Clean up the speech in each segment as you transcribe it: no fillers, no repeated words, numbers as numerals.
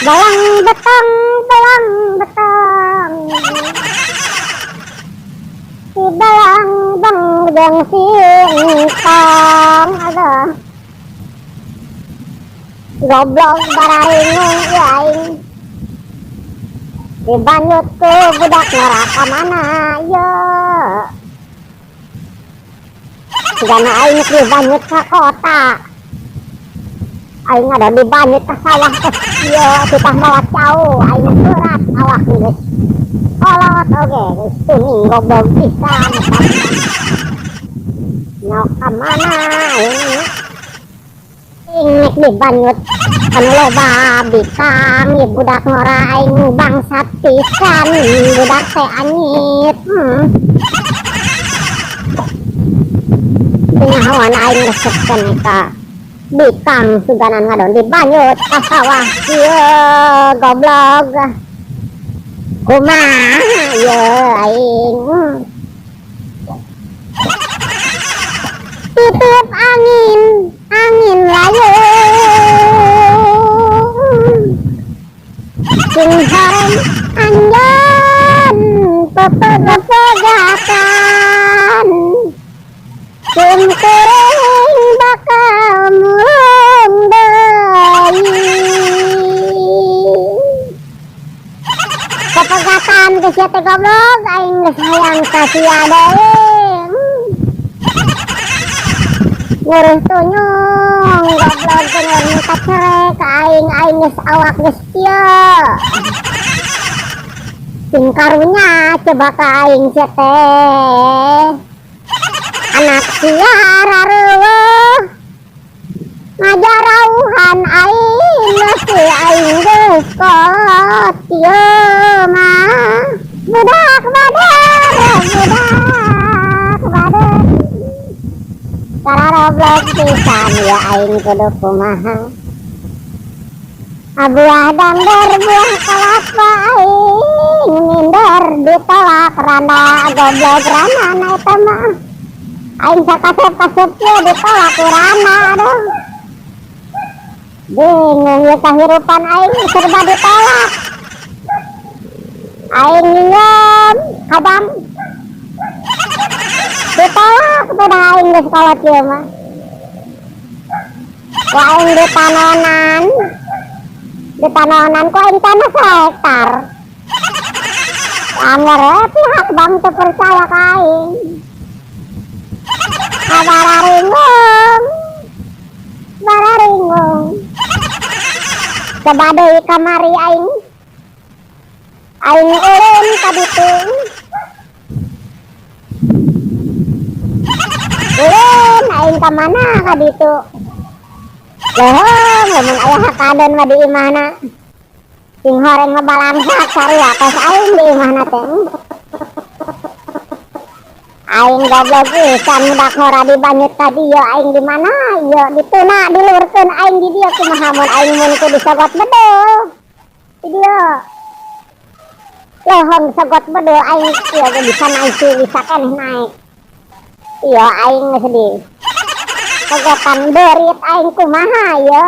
Belang betang, belang betang, si belang bang jeung sintong. Aduh, goblok, bararingung ieu aing. Dibanyut ku budak ngora ka mana ye? Sigana aing dibanyut ka kota, aing ada dibanyut ka sawah teh ieu titah mawa cau. Aing berat awak geus kolot oge geus tuning, goblok pisan. Nyok ka mana aing? Aing dibanyut anu loba bikang ieu budak ngora. Aing bangsat pisan, budak teh anyit. Nyahoan aing resep keneh ka bikang, suganan ngadon dibanyut ka sawah ieu, goblok. Kumaha ieu aing? Titip angin, angin layung, sing horeng anjeun pepegatan, sim kuring bakal mulung deui. Pepegatan ke sia teh, goblok. Aing geus hayang ka sia deui. Ngurus tunyung, goblok, teh minta cerai ka aing. Aing geus awak geus kieu, sing karunya coba ka aing sia teh. Anak sia rareueuh ngajarauhan aing, meski aing geus kolot kieu mah. Budak bader, budak bader, kararoblok pisan ya. Aing kudu kumaha? Buah dangder, buah kelapa, aing minder ditolak randa, goblok. Rana na eta mah aing sakasep-kasep kieu ditolak ku randa. Aduh, bingung ya kahirupan aing, serba ditolak. Aing nginjem kadang ditolak tuh dah. Aing geus kolot kieu mah ku aing ditanonan, ditanonan ku aing tanah sahektar. Anger we pihak bank teu percaya ka aing. Bararingung, bararingung. Coba deui kamari aing, aing ulin ka ditu, ulin aing ka mana ka ditu. Leuheung lamun aya hakadon mah di imahna, sing horeng ngabalangsak sarua tos aing di imahna teh. Aing goblok pisan, budak ngora dibanyut ka dieu. Aing di mana ieu? Dituna dilurkeun aing di dieu. Kumaha mun aing mun ku disogot bedul di dieu? Leuheung sogot bedul aing ieu ge bisa naik, bisa keneh naik ieu. Aing geus di sogotan beurit aing, kumaha ieu?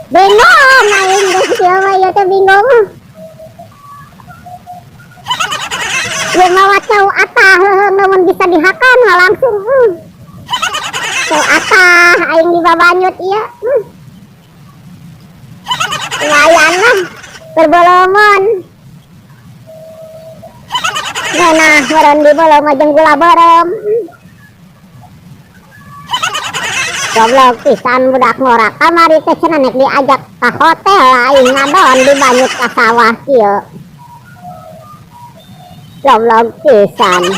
Bingung aing geus ieu mah, ieu teh bingung. Ieu mawa cau atah, leuheung lamun bisa dihakan mah langsung. Cau atah aing dibabanyut ieu. Lumayan lah berbolomon ngeunah meureun dibolong mah jeung gula beureum. Goblok pisan budak ngora. Kamari teh cenah nek diajak ka hotel, aing ngadon dibanyut ka sawah kieu. Goblok pisan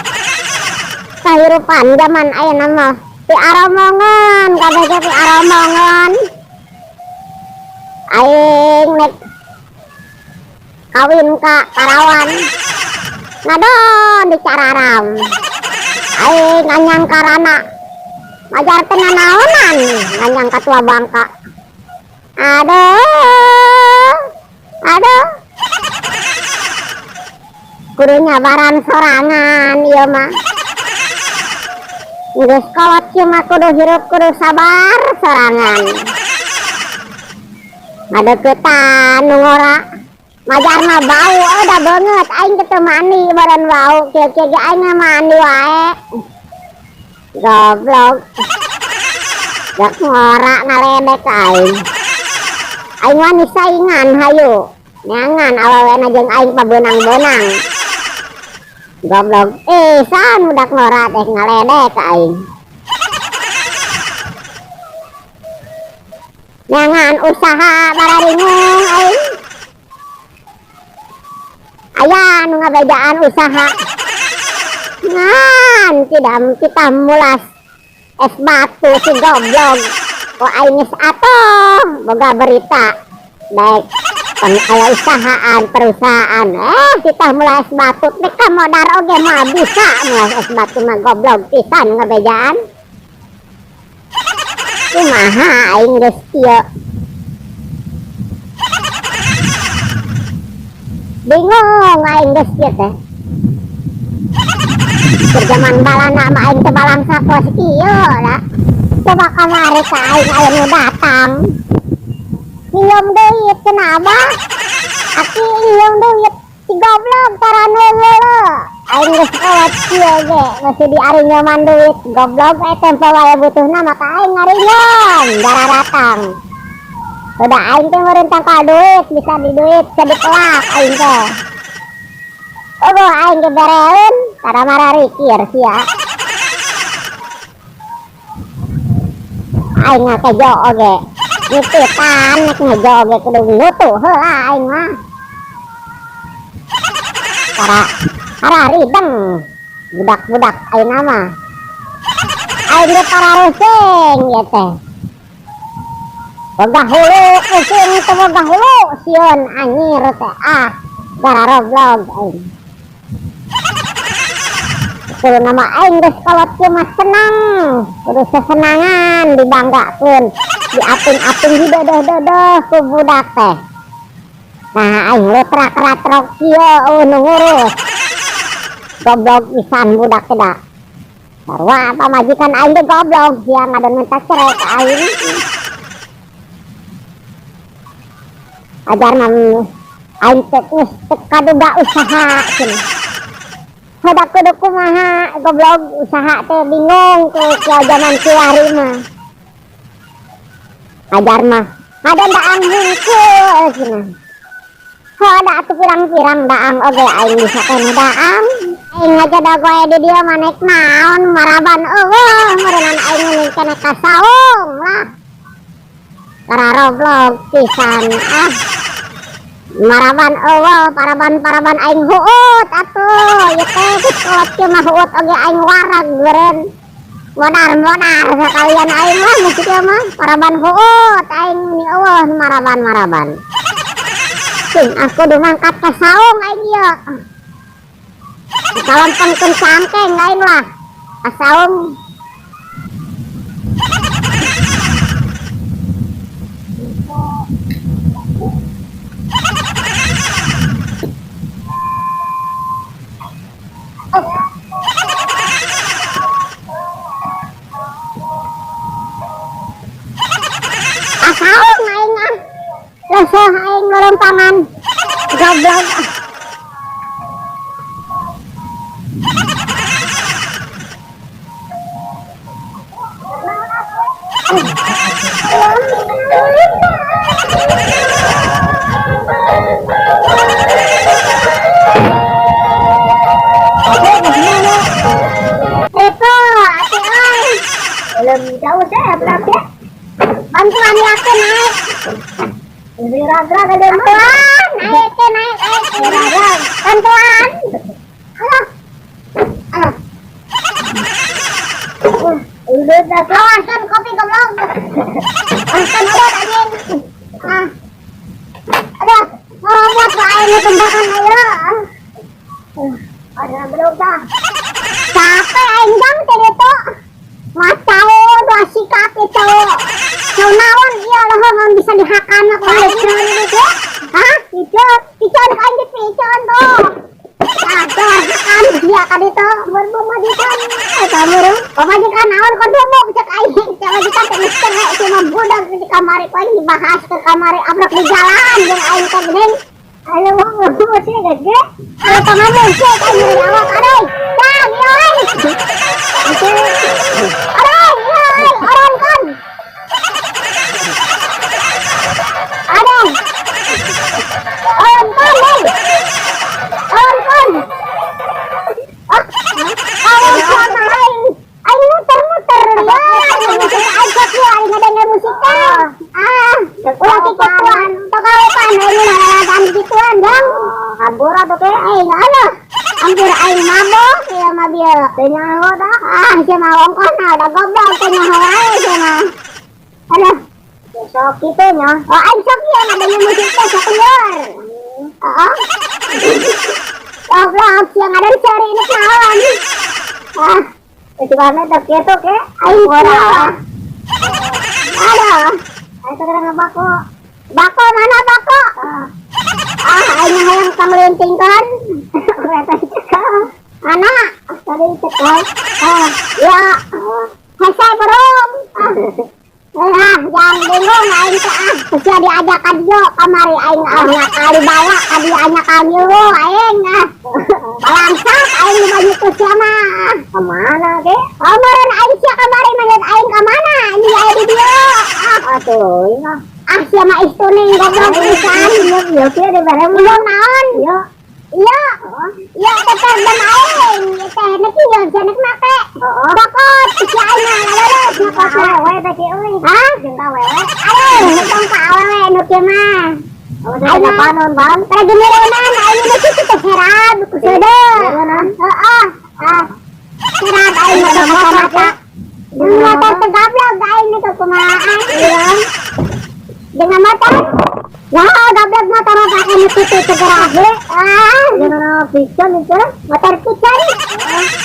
kahirupan zaman ayeuna mah, piaromongan kabeh ge piaromongan. Aing nek kawin ka parawan, ngadon dicararam. Aing nganyang karana majar teu nanaonan, nganyang ka tua bangka. Aduh, aduh, kudu nyabaran sorangan ieu mah. Geus kolot kieu mah kudu hirup, kudu sabar sorangan. Ngadeukeutan nu ngora. Majar mah bau udah banget aing teu mandi badan bau kieu-kieu ge aing mah mandi wae. Goblok. Dak ngora ngaledek aing. Aing wani saingan hayu. Neangan awewena jeung aing pabeunang-beunang. Goblok pisan budak ngora teh ngaledek aing. Neangan usaha bararingung aing. Aya nu ngabejaan usaha. Ngan tidak kita mulas es batu si goblok. Kok aing geus atuh boga berita. Baik aya usahaan perusahaan. Kita mulas es batu teh ka modar oge moal bisa mulas es batu mah goblok pisan ngabejaan. Kumaha aing geus kieu. Bingung aing geus kieu teh. Keur zaman balana mah aing teh balangsa kos kieu lah. Coba kamari ka aing aya nu datang. Nyium duit kenapa? Aki nyium duit si goblok tara neuleuh. Aing geus kolot kieu ge masih diarinyoman duit goblok tempo wae butuhna maka aing ngarinyom darah datang. Udah aing teh meureun tangkal duit bisa di duit bisa dipelak aing teh. Eueuh aing ge bereun tara mararikir sia. Aing ngakejo oge. Nitipan nek ngejo oge kudu nutuh heula aing mah. Tara rideng budak-budak ayeuna mah. Aing ge pararusing ieu teh. Boga hulu pusing teh boga hulu sieun anyir teh ah gararoblog aing. Kudu nama aing geus kolot kieu mah senang, kudu sesenangan dibanggakeun, diaping-aping didodeh-dodeh ku budak teh. Nah aing letrak-ratrok kieu eueuh nu ngurus. Goblok pisan budak teh da. Sarua pamajikan aing ge goblok sia ngadon minta cerai ka aing. Ajar mah aing teh geus teu kaduga usaha cenah. Hodak kudu kumaha goblok usaha teh bingung ku kieu zaman kiwari mah. Ajar mah ngadon daang hungkul cenah. Hodak atuh pirang-pirang daang oge aing bisa keneh daang. Aing ngajadag wae di dieu mah nek naon maraban eueuh meureunana aing mending keneh ka saung lah. Kararoblog pisan ah. Maraban eueuh paraban-paraban aing huut atuh ieu teh geus kolot kieu mah huut oge aing wareg meureun. Modar-modar sakalian aing mah geus kieu mah paraban huut aing meni eueuh maraban-maraban. Cing ah kudu mangkat ka saung aing ieu. Kalempengkeun cangkeng aing lah ka saung. Saung aing ah. Leseh aing lorompangan. Goblok. Ripo, atuh euy. Belum jauh saya berapa ya? Bantuan yakin naik. Raga ada Bantuan, naik ke naik, naik. Raga. Bantuan. Aduh. Aduh. Udah dah. Awasan kopi goblok. Awasan udah anjing. Ah. Aduh, ngorobot wae nu tembakan ayo. Ada belum dah. Capek aing jang teh ditu. Macau dua sikap itu. Cau naon ieu leuheung naon bisa dihakan mah kumaha itu? Hah? Piceun, piceun aing di piceun tuh. Aduh, hakan dia ka ditu. Berpemajikan eta meureun. Pamajikan naon kok dumuk cek aing. Cek majikan teh geus cerai cuma budak di kamari ku aing dibahas ke kamari. Goblok di jalan jeung aing teh geuning. Ayo ngomong sih gede. Ayo ngomong sih kan nyeri awak aduh. Bang, ieu. Aduh, ieu orang kan. Aduh. Orang kan, hei. Orang kan. Ah, aing sama aing. Aing muter-muter ya. Musik aing sok ieu aing ngadenger musik teh. Ah, ulah kikituan. Tok awepan aing lalagan gituan, Jang. Hampura tuh ke. Aing aduh. Hampir aing mabok ieu mah bieu. Teu nyaho dah. Ah, sia mah ongkosna da goblok teu nyaho wae sia mah. Aduh. Sok kitu nya. Oh, aing sok ieu ngadenger musik teh sok lieur. Heeh. Goblok sia ngadenger seuri ini naon. Ah, Itu mana teh kitu ke? Aing ora. Aduh. Ayo teh keur bako. Bako mana bako? Ah. Ah, aing hayang panglintingkeun. Kereta dicekal. Mana? Tadi dicekal. Ah, ya. Hese burung. Ah. Ah, jangan bingung aing teh ah. Sia diajak ka dieu kamari aing ah nyakal dibawa ka dieu nyakal milu aing ah. Balangsak aing nu baju ku sia mah. Kemana ke? Oh, meureun aing sia kamari mah aing ka mana? Ini aya di dieu. Ah, Atuh, ieu. Ah sia mah istuning goblok pisan. Iya, iya, kieu di bareng. Ieu naon? Iya. Iya. Iya teteh dan aing. Teh nek ieu sia nek make. Heeh. Bokot si aing mah laleus nyokot. Awewe teh kieu euy. Hah? Jeung ka awewe. Aduh, tong ka awewe nu kieu mah. Oh, teh ada panon, Bang. Tara geureunnan aing nu kitu teh serab ku seudeuh. Geureunnan? Heeh. Ah. Serab aing mah kacamata. Jeung motor teh gablok aing nu kumaha. Iya. Dengan motor? Ya, goblok motor mah pake nu kitu teh gerahe. Ah, Jeung pican itu. Motor pican.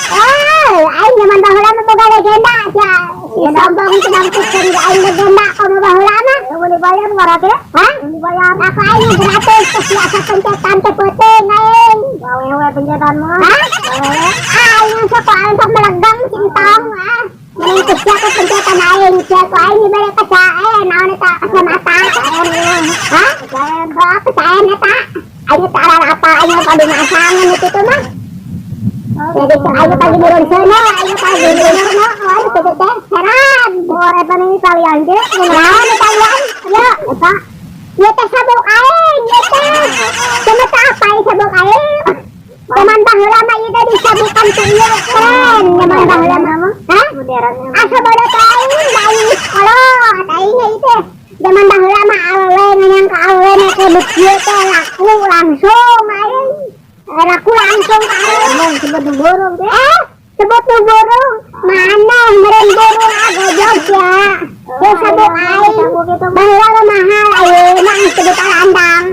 Ah, aing zaman baheula mah boga legenda sia. Si sombong sedang pican ge aing legenda komo baheula mah. Mun dibayar marah teh? Hah? Mun dibayar. Aku aing gratis terus asa pencetan teh peuting aing. Awewe pencetan mah. Hah? Awewe. Aing sok aing sok melegang sintong ah. Mending ku sia ku pencetan aing sia ku aing dibere kaca naon eta kacamata. Hah? Kecaen. Oh, kecaen eta. Aing teh arapa aing padu masang nu kitu mah. Jadi teh aing pagi burung sono, aing pagi burung sono, oh kitu teh heran. Oh, eta nih Italian ge. Naon Italian? Ya, Eta. Ieu teh sabuk aing, ieu teh. Cuma teh apa ieu sabuk aing? Zaman baheula mah ieu teh disabukan ku ieu keren zaman baheula mah. Hah? Modern. Asa bodoh teh aing, da aing geus kolot aing ieu teh. Zaman baheula mah awewe nganyang ka awewe make beuk ieu teh laku langsung aing. Laku langsung aing. Emang sebut nu burung teh. Sebut nu burung. Mana meureun burung ah goblok sia. Teu sabuk aing. Baheula mah mahal ayeuna geus sebut alandang.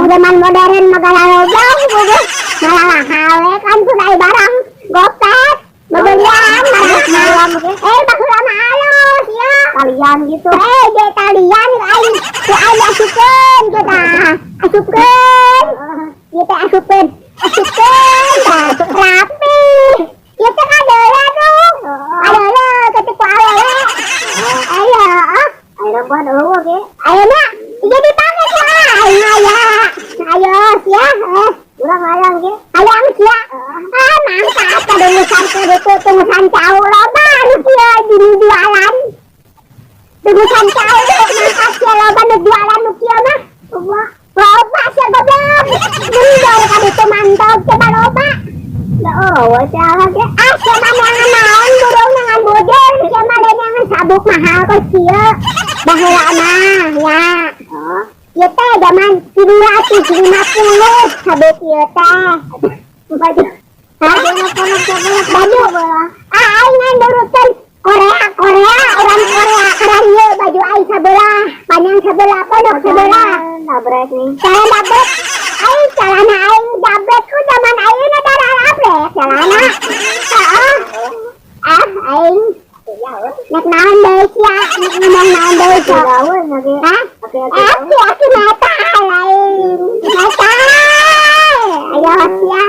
Zaman modern mah galalobong goblok. Malah mahal we kan kudu aya barang gopet. Bebelian malah Malam ge. Baheula mah alus ya. Talian gitu. Ge talian aing. Ku aing asupkeun ge tah. Asupkeun. Ieu teh asupkeun. Asupkeun tah rapi. Ieu teh kadeula tuh. Kadeula kitu ku awewe. Ayo, ah. Ayo perempuan eueuh ge. Ayeuna ieu dipake ku aing aya. Ayo sia, Urang hayang ge. Hayang sia. Ah, mangkat kadungusan ke ditu tungusan cau loba nu kieu di nu jualan. Tungusan cau mangkat sia loba nu jualan nu kieu mah. Loba. Loba sia goblok. Mundur ka ditu mantog coba loba. Da eueuh sia ge. Ah, sia mah neangan naon burung neangan bujur sia mah neangan sabuk mahal kos kieu. Baheula mah ya. Heeh. Ieu teh zaman 350 sabuk ieu teh. Baju. Hah? Baju. Ah, aing ngan nurutkeun Korea, Korea, orang Korea keren ieu baju aing sabelah, panjang sabelah, pondok sabelah. Dabrek nih. Cara dabrek. Aing calana aing dabrek ku zaman ayeuna darah dabrek calana. Heeh. Ah, aing nek naon deui sia, nek ngomong naon deui sia. Daun lagi. Hah? Aki-aki Aki, aki mata lain. Mata. Ayo sia.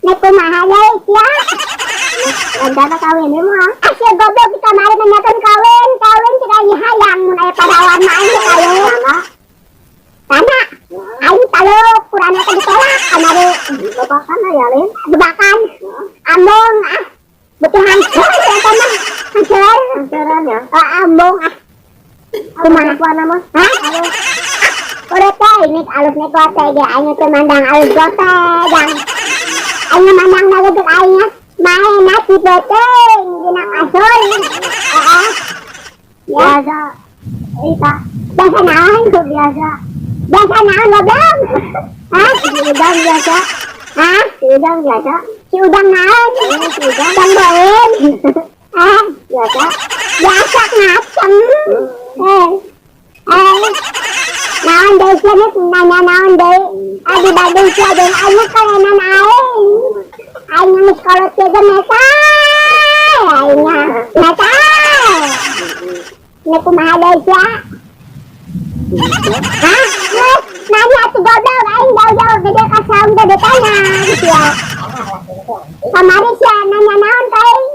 Nek kumaha deui sia? Rencana kawin ini mah. Ah, sia goblok di kamari nanyakeun kawin, kawin tidak hayang mun aya parawan mah aing kawin. Mana? Babakan aya lain. Gebakan. Ambung ah. Betul hancur eta mah. Hancur. Hancuran ya. Ah, ambung ah. Kumaha kuana mah? Hah? Udah teh ini alus nih kote ge aing teh mandang alus kote jang. Aing mandang lagi tuh aing main nasi peuteung dina kasur. Heeh. Ya, Biasa. Ita. Biasa naon? Biasa. Biasa naon, goblok? Hah? Si udang biasa. Hah? Si udang biasa. Si udang naon? Si udang. Udang boin. Hah? Biasa. Biasa ngaceng. Eh. Eh. Naon deui sia nih nanya naon deui? Ah, di Bandung sia jeung aing kalenan aing. Aing geus kolot sia ge meta. Aing mah meta. Ini kumaha deui sia? Hah? Geus nanya atuh, goblok, aing jauh-jauh gede ka saung teh ditanya sia. Kamari sia nanya naon ka aing?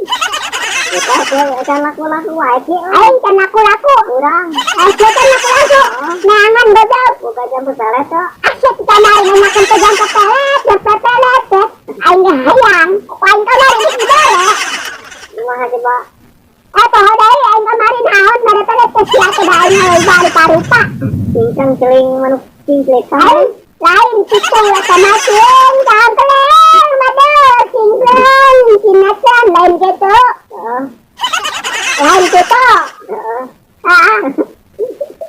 Eta teh eta laku-laku wae ki. Aing can laku-laku. Urang. Ah, sia can laku-laku. Neangan, goblok. Boga jam pepelet tuh. Asyik kamari nanyakeun teh jam pepelet, jam pepelet teh. Aing ge hayang. Ku aing kamari geus dibere. Kumaha coba? Eh, poho deui aing kamari naon mere pelet teh sia teh da aing mah rupa-rupa. Cincang celing manuk cingklik. Lain, lain kitu eta mah cing, cangkleng, madu, cingkleng, cinacan, lain kitu. Heeh. Lain kitu. Heeh. Heeh.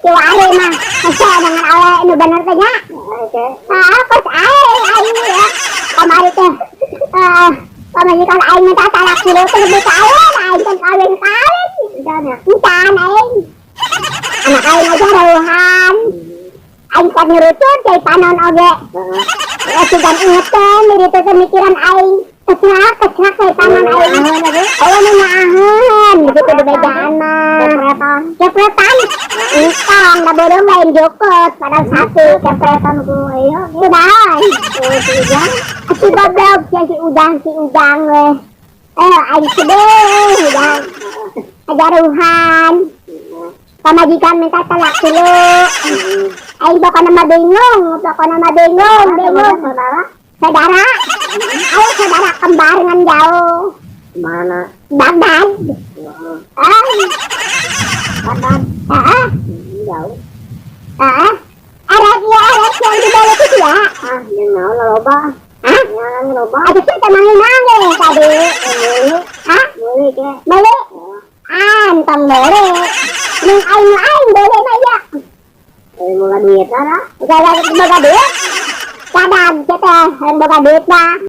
Kiwari mah, hese dengan awe nu bener teh nya. Oke. Ah, kos aing, aing ya. Kamari teh, eh, pamajikan aing minta talak tilu teh lebih kawin, aing teh kawin-kawin. Encan ya. Encan aing. Anak aing aja reuhan. Aing kuat nyurutut cai panon oge. Heeh. Ya sugan ingetan diri teh mikiran aing. Kecak, kecak cai panon aing. Oh, nu nyaaheun gitu di bejaan mah. Kepretan. Kepretan. Entong da beureum lain jukut padahal sapi. Kepretan ku ieu. Kunaon? Ku si Ujang. Si goblok sia si udang we. Eh, aing sedih udang. Ajaruhan. Pamajikan minta talak dulu. Aing pokokna mah bingung, pokokna mah bingung, bingung. Saudara. Saudara, aing saudara kembar ngan jauh. Mana? Bagdad. Heeh. Ah, Bagdad. heeh, Jauh. heeh. Arek ieu arek yang dibalik itu ya. Ah, jeung naon loba? Hah? Nyaran loba. Atuh sih teh mangi-mangi tadi. Meuli. Hah? Meuli ke. Beli? Ah, entong beli. Ning aing aing beli mah ya. Eh, boga duit lah. Boga boga duit. Cadang teh, boga duit mah.